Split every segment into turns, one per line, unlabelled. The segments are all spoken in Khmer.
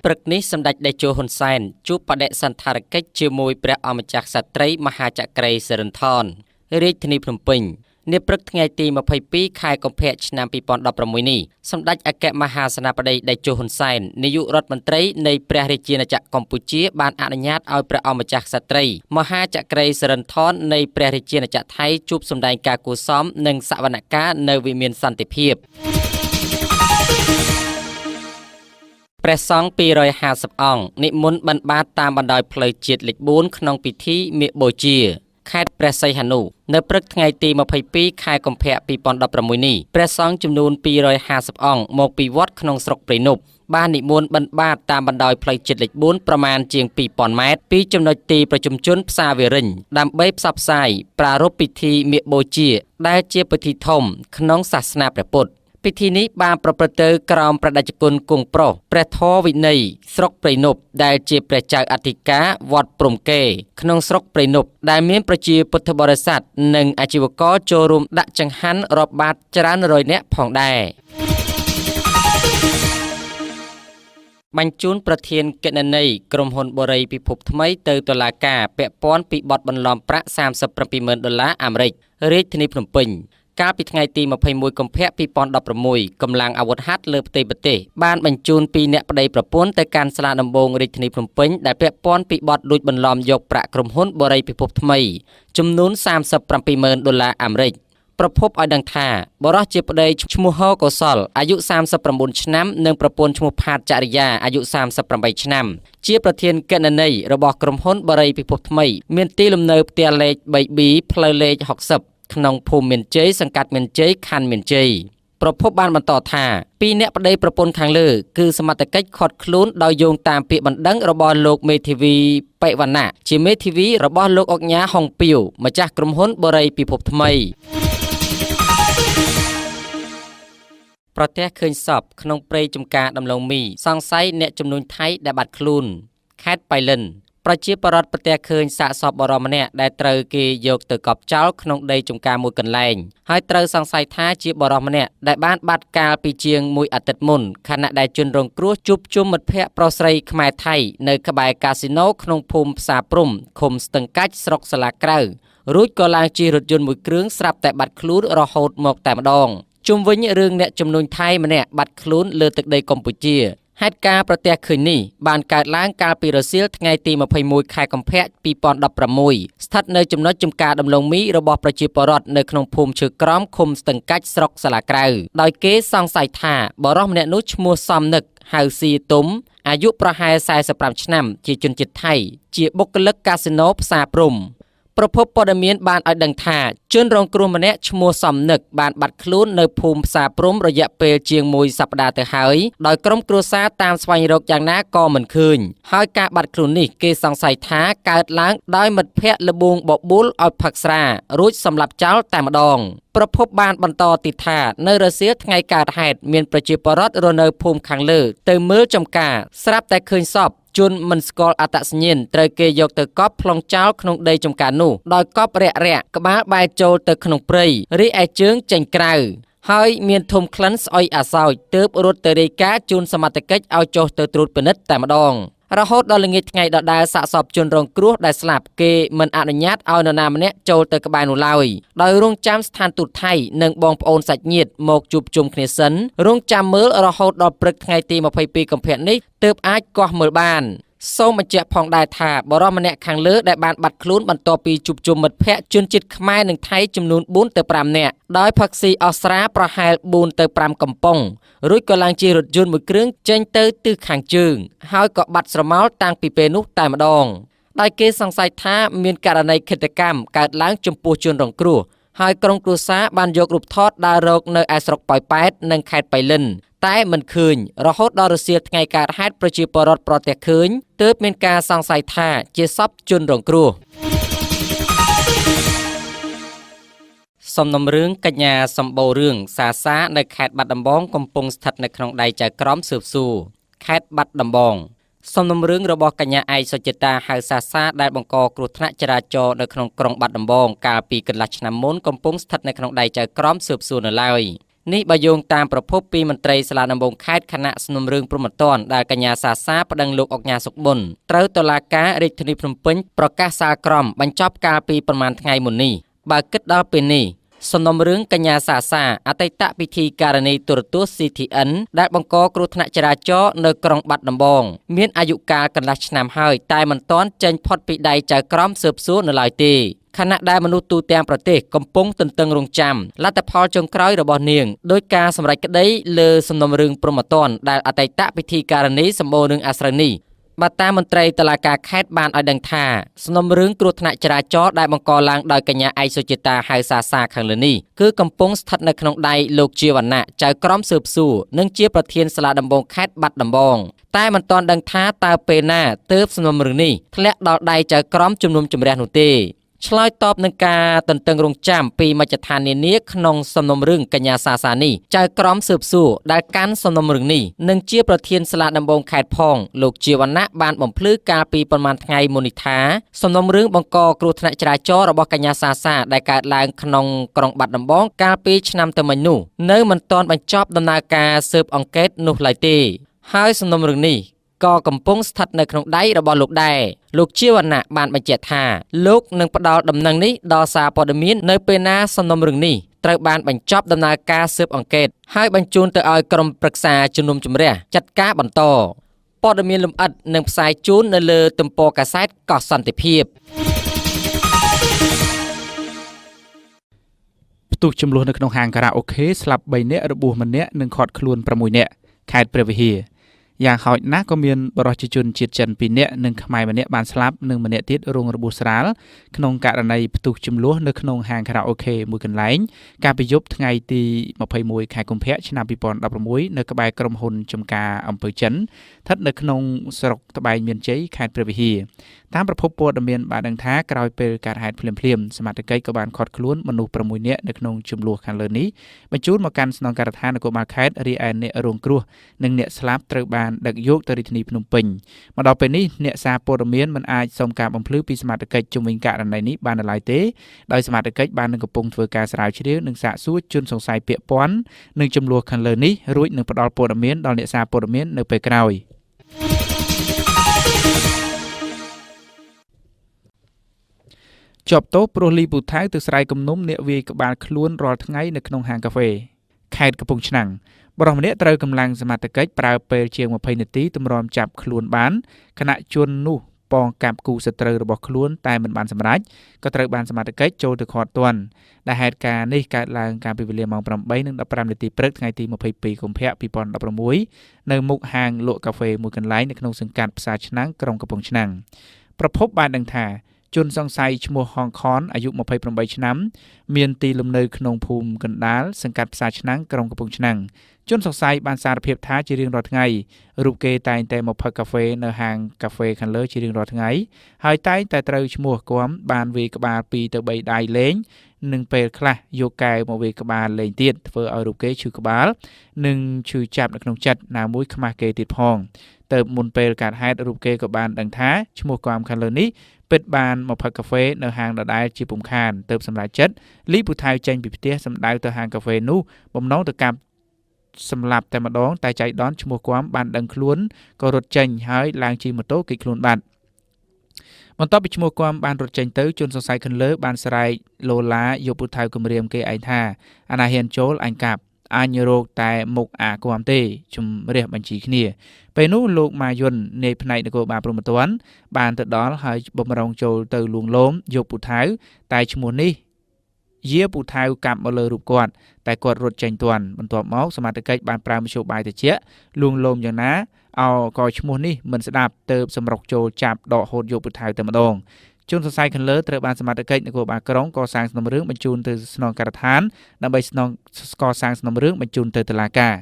ព្រឹកនេះសម្ដេចតេជោហ៊ុនសែនជួបបដិសណ្ឋារកិច្ចជាមួយព្រះអម្ចាស់ក្សត្រីមហាចក្រីសិរិនធនរាជធានីភ្នំពេញនាព្រឹកថ្ងៃទី22ខែកុម្ភៈឆ្នាំ2016នេះសម្ដេចអគ្គមហាសេនាបតីតេជោហ៊ុនសែននាយករដ្ឋមន្ត្រីនៃព្រះរាជាណាចក្រកម្ពុជាបានអនុញ្ញាតឲ្យព្រះអម្ចាស់ក្សត្រីមហាចក្រីសិរិនធននៃព្រះរាជាណាចក្រថៃជួបសម្ដែងការគួរសមនិងសវនកម្មនៅវិមានសន្តិភាពព្រះសង្ឃ250អង្គនិមន្តបិណ្ឌបាតតាមបណ្ដោយផ្លូវជាតិលេខ4ក្នុងពិធីមាឃបូជាខេត្តព្រះសីហនុនៅព្រឹកថ្ងៃទី22ខែកុម្ភៈ2016នេះព្រះសង្ឃចំនួន250អង្គមកពីវត្តក្នុងស្រុកព្រៃនប់បាននិមន្តបិណ្ឌបាតតាមបណ្ដោយផ្លូវជាតិលេខ4ប្រមាណជាង2000ម៉ែត្រពីចំណុចទីប្រជុំជនផ្សារវិរិញដើម្បីផ្សព្វផ្សាយប្រារព្ធពិធីមាឃបូជាដែលជាពិធីធំក្នុងសាសនាព្រះពុទ្ធពិធីនេះបានប្រព្រឹត្តទៅក្រោមព្រះតេជគុណគង់ប្រុសព្រះធម៌វិន័យស្រុកព្រៃនប់ដែលជាព្រះចៅអធិការវត្តព្រំកេក្នុងស្រុកព្រៃនប់ដែលមានប្រជាពុទ្ធបរិស័ទនិងអាជីវករចូលរួមដាក់ចង្ហាន់រាប់បាតច្រើនរយនាក់ផងដែរបញ្ជូនប្រធានគណនេយ្យក្រុមហ៊ុនបុរីពិភពថ្មីទៅតុលាការពាក់ព័ន្ធពីបទបន្លំប្រាក់ 37,000 ដុល្លារអាមេរិករាជធានីភ្នំពេញកាលពីថ្ងៃទី21កុម្ភៈ2016កម្លាំងអាវុធហត្ថលើផ្ទៃប្រទេសបានបញ្ជូនពីរអ្នកប្តីប្រពន្ធទៅកាន់សាលាដំបងរាជធានីភ្នំពេញដែលពាក់ព័ន្ធពីបទលួចបន្លំយកប្រាក់ក្រុមហ៊ុនបុរីពិភពថ្មីចំនួន 37,000 ដុល្លារអាមេរិកប្រភពឲ្យដឹងថាបុរសជាប្តីឈ្មោះហកុសលអាយុ39ឆ្នាំនិងប្រពន្ធឈ្មោះផាតចរិយាអាយុ38ឆ្នាំជាប្រធានគណនេយ្យរបស់ក្រុមហ៊ុនបុរីពិភពថ្មីមានទីលំនៅផ្ទះលេខ 3B ផ្លូវលេខ60ក្នុងភូមិមានជ័យសង្កាត់មានជ័យខណ្ឌមានជ័យប្រភពបានបន្តថាពីរអ្នកប្តីប្រពន្ធខាងលើគឺសមត្ថកិច្ចឃាត់ខ្លួនដោយយោងតាមពាក្យបណ្ដឹងរបស់លោកមេធាវីបិវណ្ណៈជាមេធាវីរបស់លោកអុកញ៉ាហុងពីវម្ចាស់ក្រុមហ៊ុនបុរីពិភពថ្មីប្រទះឃើញសពក្នុងព្រៃចំការដំឡូងមីសង្ស័យអ្នកជំនួញថៃដែលបាត់ខ្លួនខេត្តបៃលិនប្រជាពលរដ្ឋប្រទះឃើញសាកសពបុរសម្នាក់ដែលត្រូវគេយកទៅកប់ចោលក្នុងដីចំការមួយកន្លែងហើយត្រូវសង្ស័យថាជាបុរសម្នាក់ដែលបានបាត់កាលពីជាងមួយអាទិត្យមុនខណៈដែលជនរងគ្រោះជួបជុំមិត្តភ័ក្តិប្រុសស្រីខ្មែរថៃនៅក្បែរកាស៊ីណូក្នុងភូមិផ្សារព្រំឃុំស្ទឹងកាច់ស្រុកសាលាក្រៅរួចក៏ឡើងជិះរថយន្តមួយគ្រឿងស្រាប់តែបាត់ខ្លួនរហូតមកតែម្ដងជុំវិញរឿងអ្នកជំនួញថៃម្នាក់បាត់ខ្លួនលើទឹកដីកម្ពុជាហេតុការណ៍ប្រទះឃើញនេះបានកើតឡើងកាលពីរសៀលថ្ងៃទី21ខែកុម្ភៈ2016ស្ថិតនៅចំណុចចំការដំឡូងមីរបស់ប្រជាពលរដ្ឋនៅក្នុងភូមិឈើក្រមឃុំស្ទឹងកាច់ស្រុកសាលាក្រៅដោយគេសង្ស័យថាបុរសម្នាក់នោះឈ្មោះសំនឹកហៅស៊ីទុំអាយុប្រហែល45ឆ្នាំជាជនជាតិថៃជាបុគ្គលិកកាស៊ីណូផ្សារព្រំប្រភពព័ត៌មានបានឲ្យដឹងថាជនរងគ្រោះម្នាក់ឈ្មោះសំនឹកបានបាត់ខ្លួននៅភូមិផ្សារព្រំរយៈពេលជាងមួយសប្តាហ៍ទៅហើយដោយក្រុមគ្រួសារតាមស្វែងរកយ៉ាងណាក៏មិនឃើញហើយការបាត់ខ្លួននេះគេសង្ស័យថាកើតឡើងដោយមិត្តភ័ក្តិល្បួងបបួលឲ្យផឹកស្រារួចសម្លាប់ចោលតែម្ដងប្រភពបានបន្តទៀតថានៅរសៀលថ្ងៃកើតហេតុមានប្រជាពលរដ្ឋរស់នៅភូមិខាងលើទៅមើលចំការស្រាប់តែឃើញសពជនមិនស្គាល់អត្តសញ្ញាណត្រូវគេយកទៅកប់ប្លង់ចោលក្នុងដីចំការនោះដោយកប់រាក់រាក់ក្បាលបែរចូលទៅក្នុងព្រៃរីឯជើងចេញក្រៅហើយមានធុំក្លិនស្អុយអាសោចទើបរត់ទៅរាយការណ៍ជូនសមត្ថកិច្ចឲ្យចុះទៅត្រួតពិនិត្យតែម្ដងរហូតដល់ល្ងាចថ្ងៃដដែលសាកសពជនរងគ្រោះដែលស្លាប់គេមិនអនុញ្ញាតឲ្យនរណាម្នាក់ចូលទៅក្បែរនោះឡើយដោយរងចាំស្ថានទូតថៃនិងបងប្អូនសាច់ញាតិមកជួបជុំគ្នាសិនរងចាំមើលរហូតដល់ព្រឹកថ្ងៃទី22កុម្ភៈនេះទើបអាចកោះមើលបានសូមបញ្ជាក់ផងដែរថាបុរសម្នាក់ខាងលើដែលបានបាត់ខ្លួនបន្ទាប់ពីជួបជុំមិត្តភ័ក្តិជនជាតិខ្មែរនិងថៃចំនួន4ទៅ5នាក់ដោយផឹកស៊ីអស់ស្រាប្រហែល4ទៅ5កំប៉ុងរួចក៏ឡើងជិះរថយន្តមួយគ្រឿងចេញទៅទិសខាងជើងហើយក៏បាត់ស្រមោលតាំងពីពេលនោះតែម្ដងដោយគេសង្ស័យថាមានករណីឃាតកម្មកើតឡើងចំពោះជនរងគ្រោះហើយក្រុមគ្រួសារបានយករូបថតដើររកនៅឯស្រុកប៉ោយប៉ែតនិងខេត្តបៃលិនតែមិនឃើញរហូតដល់រសៀលថ្ងៃកើតហេតុប្រជាពលរដ្ឋប្រទះឃើញទើបមានការសង្ស័យថាជាសពជនរងគ្រោះសំណុំរឿងកញ្ញាសម្បូររឿងសាសានៅខេត្តបាត់ដំបងកំពុងស្ថិតនៅក្នុងដៃចៅក្រមស៊ើបសួរខេត្តបាត់ដំបងសំណុំរឿងរបស់កញ្ញាឯកសុចិតាហៅសាសាដែលបង្កគ្រោះថ្នាក់ចរាចរណ៍នៅក្នុងក្រុងបាត់ដំបងកាលពីកន្លះឆ្នាំមុនកំពុងស្ថិតនៅក្នុងដៃចៅក្រមស៊ើបសួរនៅឡើយ នេះបើយោងតាមប្រភពពីមន្ត្រីសាលាដំបងខេត្តខណៈសំណុំរឿងព្រហ្មទណ្ឌដែលកញ្ញាសាសាប្តឹងលោកអុកញ៉ាសុកប៊ុនត្រូវតុលាការរាជធានីភ្នំពេញប្រកាសសាលក្រមបញ្ចប់កាលពីប្រមាណថ្ងៃមុននេះបើគិតដល់ពេលនេះសំណុំរឿងកញ្ញាសាសាអតីតពិធីការនីទូរទស្សន៍ CTN ដែលបង្កគ្រោះថ្នាក់ចរាចរណ៍នៅក្រុងបាត់ដំបងមានអាយុកាលកន្លះឆ្នាំហើយតែមិនទាន់ចេញផុតពីដៃចៅក្រមស៊ើបសួរនៅឡើយទេខណៈដែលមនុស្សទូទាំងប្រទេសកំពុងទន្ទឹងរង់ចាំលទ្ធផលចុងក្រោយរបស់នាងដោយការសម្រេចក្តីលើសំណុំរឿងព្រហ្មទណ្ឌដែលអតីតពិធីការនីសម្បូររឿងអាស្រូវនេះបើតាមមន្ត្រីតុលាការខេត្តបានឲ្យដឹងថាសំណុំរឿងគ្រោះថ្នាក់ចរាចរណ៍ដែលបង្កឡើងដោយកញ្ញាឯកសុជាតាហៅសាសាខាងលើនេះគឺកំពុងស្ថិតនៅក្នុងដៃលោកជាវណ្ណៈចៅក្រមស៊ើបសួរនិងជាប្រធានសាលាដំបងខេត្តបាត់ដំបងតែមិនទាន់ដឹងថាតើពេលណាទើបសំណុំរឿងនេះធ្លាក់ដល់ដៃចៅក្រមជំនុំជម្រះនោះទេឆ្លើយតបនឹងការទន្ទឹងរង់ចាំពីមជ្ឈដ្ឋាននានាក្នុងសំណុំរឿងកញ្ញាសាសានេះចៅក្រមស៊ើបសួរដែលកាន់សំណុំរឿងនេះនិងជាប្រធានសាលាដំបងខេត្តផងលោកជាវណ្ណៈបានបំភ្លឺកាលពីប្រមាណថ្ងៃមុននេះថាសំណុំរឿងបង្កគ្រោះថ្នាក់ចរាចរណ៍របស់កញ្ញាសាសាដែលកើតឡើងក្នុងក្រុងបាត់ដំបងកាលពីឆ្នាំទៅមិញនោះនៅមិនទាន់បញ្ចប់ដំណើរការស៊ើបអង្កេតនោះឡើយទេហើយសំណុំរឿងនេះក៏កំពុងស្ថិតនៅក្នុងដៃរបស់លោកដែរលោកជាវណ្ណៈបានបញ្ជាក់ថាលោកនឹងផ្ដល់ដំណឹងនេះដល់សារព័ត៌មាននៅពេលណាសំណុំរឿងនេះត្រូវបានបញ្ចប់ដំណើរការស៊ើបអង្កេតហើយបញ្ជូនទៅឲ្យក្រុមប្រឹក្សាជំនុំជម្រះចាត់ការបន្តព័ត៌មានលម្អិតនឹងផ្សាយជូននៅលើទំព័រកាសែតកោះសន្តិភាព
ផ្ទុះចំនួននៅក្នុងហាងខារ៉ាអូខេស្លាប់3នាក់របួសម្នាក់និងឃាត់ខ្លួន6នាក់ខេត្តព្រះវិហារយ៉ាងហោចណាស់ក៏មានបរិសុជនជាតិចិន2នាក់និងខ្មែរម្នាក់បានស្លាប់និងម្នាក់ទៀតរងរបួសស្រាលក្នុងករណីផ្ទុះចំនួននៅក្នុងហាងខារ៉ាអូខេមួយកន្លែងកាលពីយប់ថ្ងៃទី21ខែកុម្ភៈឆ្នាំ2016នៅក្បែរក្រុមហ៊ុនចំការអំពើចិនស្ថិតនៅក្នុងស្រុកត្បែងមានជ័យខេត្តព្រះវិហារតាមប្រភពព័ត៌មានបានដឹងថាក្រោយពេលកើតហេតុភ្លាមៗសមត្ថកិច្ចក៏បានឃាត់ខ្លួនមនុស្ស6នាក់នៅក្នុងចំនួនខាងលើនេះបញ្ជូនមកកាន់ស្នងការដ្ឋាននគរបាលខេត្តរីឯអ្នករងគ្រោះនិងអ្នកស្លាប់ត្រូវបានដឹកយកទៅរាជធានីភ្នំពេញមកដល់ពេលនេះអ្នកសារព័ត៌មានមិនអាចសុំការបំភ្លឺពីសមត្ថកិច្ចជុំវិញករណីនេះបាននៅឡើយទេដោយសមត្ថកិច្ចបាននឹងកំពុងធ្វើការស្រាវជ្រាវនិងសាកសួរជនសង្ស័យពាក់ព័ន្ធនឹងចំនួនខាងលើនេះរួចនឹងផ្ដល់ព័ត៌មានដល់អ្នកសារព័ត៌មាននៅពេលក្រោយជាប់ទោសព្រោះលីពូថៅទៅស្រែគំនុំអ្នកវាយក្បាលខ្លួនរាល់ថ្ងៃនៅក្នុងហាងកាហ្វេខេត្តកំពង់ឆ្នាំងបុរសម្នាក់ត្រូវកម្លាំងសមត្ថកិច្ចប្រើពេលជាង20នាទីទម្រាំចាប់ខ្លួនបានខណៈជននោះប៉ងកាប់គូសត្រូវរបស់ខ្លួនតែមិនបានសម្រេចក៏ត្រូវបានសមត្ថកិច្ចចូលទៅឃាត់ទាន់ដែលហេតុការណ៍នេះកើតឡើងកាលពីវេលាម៉ោង8:15នាទីព្រឹកថ្ងៃទី22កុម្ភៈ2016នៅមុខហាងលក់កាហ្វេមួយកន្លែងនៅក្នុងសង្កាត់ផ្សារឆ្នាំងក្រុងកំពង់ឆ្នាំងប្រភពបានដឹងថាជនសង្ស័យឈ្មោះហងខនអាយុ28ឆ្នាំមានទីលំនៅក្នុងភូមិកណ្ដាលសង្កាត់ផ្សារឆ្នាំងក្រុងកំពង់ឆ្នាំងជនសង្ស័យបានសារភាពថាជារៀងរាល់ថ្ងៃរូបគេតែងតែមកផឹកកាហ្វេនៅហាងកាហ្វេខាងលើជារៀងរាល់ថ្ងៃហើយតែងតែត្រូវឈ្មោះគំបានវាយក្បាល2ទៅ3ដៃលេងនិងពេលខ្លះយកកែវមកវាយក្បាលលេងទៀតធ្វើឲ្យរូបគេឈឺក្បាលនិងឈឺចាប់នៅក្នុងចិត្តណាមួយខ្មាស់គេទៀតផងទៅមុនពេលកើតហេតុរូបគេក៏បានដឹងថាឈ្មោះគំខាងលើនេះពិតបានមកផឹកកាហ្វេនៅហាងដដែលជាពុំខានទើបសម្រេចចិត្តលីពូថៅចេញពីផ្ទះសម្ដៅទៅហាងកាហ្វេនោះបំណងទៅកាប់សម្លាប់តែម្ដងតែចៃដន្យឈ្មោះគំបានដឹងខ្លួនក៏រត់ចេញហើយឡើងជិះម៉ូតូគេចខ្លួនបាត់បន្ទាប់ពីឈ្មោះគំបានរត់ចេញទៅជនសង្ស័យខាងលើបានស្រែកឡូឡាយកពូថៅគំរាមគេឯងថាអាណាហ៊ានចូលអញកាប់អញរោគតែមុខអាគំទេជំរះបញ្ជីគ្នាពេលនោះលោកម៉ាយុននៃផ្នែកនគរបាលព្រហ្មទណ្ឌបានទៅដល់ហើយបំរុងចូលទៅលួងលោមយកពូថៅតែឈ្មោះនេះយាពូថៅកាប់មកលើរូបគាត់តែគាត់រត់ចេញទាន់បន្ទាប់មកសមត្ថកិច្ចបានប្រើមធ្យោបាយត្រជាក់លួងលោមយ៉ាងណាអោក៏ឈ្មោះនេះមិនស្ដាប់ទៅសម្រុកចូលចាប់ដកហូតយកពូថៅតែម្ដងជនសង្ស័យខាងលើត្រូវបានសមត្ថកិច្ចនគរបាលក្រុងកសាងសំណុំរឿងបញ្ជូនទៅស្នងការដ្ឋានដើម្បីស្នងកសាងសំណុំរឿងបញ្ជូនទៅតុលាការ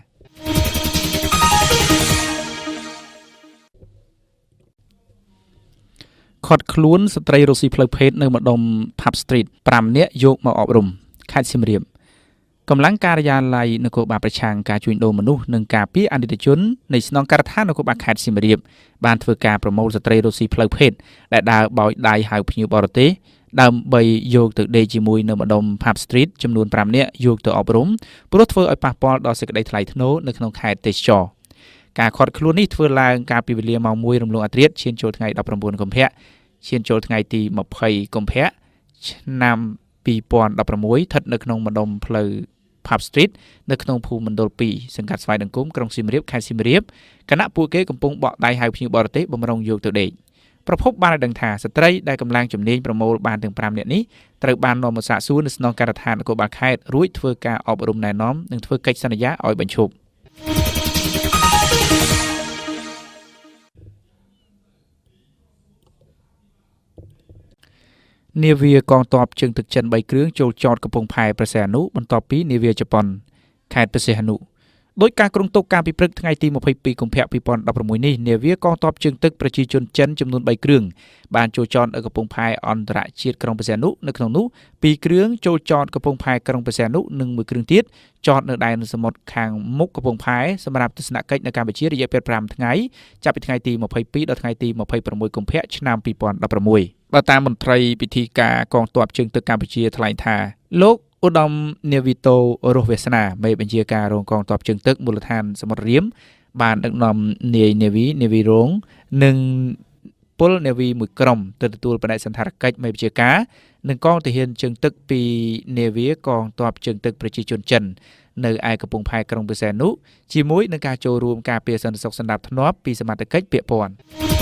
ឃាត់ខ្លួនស្ត្រីរស់ស៊ីផ្លូវភេទនៅម្ដុំ Pub Street 5នាក់យកមកអប់រំខេត្តសៀមរាបកម្លាំងការិយាល័យនគរបាលប្រឆាំងការជួញដូរមនុស្សនិងការពារអនីតិជននៃស្នងការដ្ឋាននគរបាលខេត្តសៀមរាបបានធ្វើការប្រមូលស្ត្រីរស់ស៊ីផ្លូវភេទដែលដើរបោចដៃហៅភ្ញៀវបរទេស ដើម្បីយកទៅដេកជាមួយនៅម្ដុំ Pub Street ចំនួន5នាក់យកទៅអប់រំព្រោះធ្វើឲ្យប៉ះពាល់ដល់សេចក្តីថ្លៃថ្នូរនៅក្នុងខេត្តទេសចរការខាត់ខ្លួននេះធ្វើឡើងកាលពីវេលាម៉ោង1រំលងអាធ្រាត្រឈានចូលថ្ងៃ19កុម្ភៈឈានចូលថ្ងៃទី20កុម្ភៈឆ្នាំ2016ស្ថិតនៅក្នុងម្ដុំផ្លូវ Pub Street នៅក្នុងភូមិមណ្ឌល2សង្កាត់ស្វាយដង្គមក្រុងសៀមរាបខេត្តសៀមរាបគណៈពួកគេកំពុងបក់ដៃហៅភ្ញៀវបរទេសបំរុងយកទៅដេកប្រភពបានឲ្យដឹងថាស្ត្រីដែលកម្លាំងជំនាញប្រមូលបានទាំង5នាក់នេះត្រូវបាននាំមកសាកសួរនៅស្នងការដ្ឋាននគរបាលខេត្តរួចធ្វើការអប់រំណែនាំនិងធ្វើកិច្ចសន្យាឲ្យបញ្ឈប់នាវាកងទ័ពជើងទឹកចិន3គ្រឿងចូលចតកំពង់ផែព្រះសីហនុបន្ទាប់ពីនាវាជប៉ុនខេត្តព្រះសីហនុដោយការគ្រោងទុកកាលពីព្រឹកថ្ងៃទី22កុម្ភៈ2016នេះនាវាកងទ័ពជើងទឹកប្រជាជនចិនចំនួន3គ្រឿងបានចូលចតនៅកំពង់ផែអន្តរជាតិក្រុងព្រះសីហនុនៅក្នុងនោះ2គ្រឿងចូលចតកំពង់ផែក្រុងព្រះសីហនុនិង1គ្រឿងទៀតចតនៅដែនសមុទ្រខាងមុខកំពង់ផែសម្រាប់ទស្សនកិច្ចនៅកម្ពុជារយៈពេល5ថ្ងៃចាប់ពីថ្ងៃទី22ដល់ថ្ងៃទី26កុម្ភៈឆ្នាំ2016បើតាមមន្ត្រីពិធីការកងទ័ពជើងទឹកកម្ពុជាថ្លែងថាលោកឧត្តមនាវីតូរស់វាសនាមេបញ្ជាការរងកងទ័ពជើងទឹកមូលដ្ឋានសមុទ្ររាមបានដឹកនាំនាយនាវីរងនិងពលនាវីមួយក្រុមទៅទទួលបដិសណ្ឋារកិច្ចមេបញ្ជាការនិងកងទាហានជើងទឹកពីនាវាកងទ័ពជើងទឹកប្រជាជនចិននៅឯកំពង់ផែក្រុងព្រះសីហនុជាមួយនឹងការចូលរួមការពារសន្តិសុខសណ្ដាប់ធ្នាប់ពីសមត្ថកិច្ចពាក់ព័ន្ធ។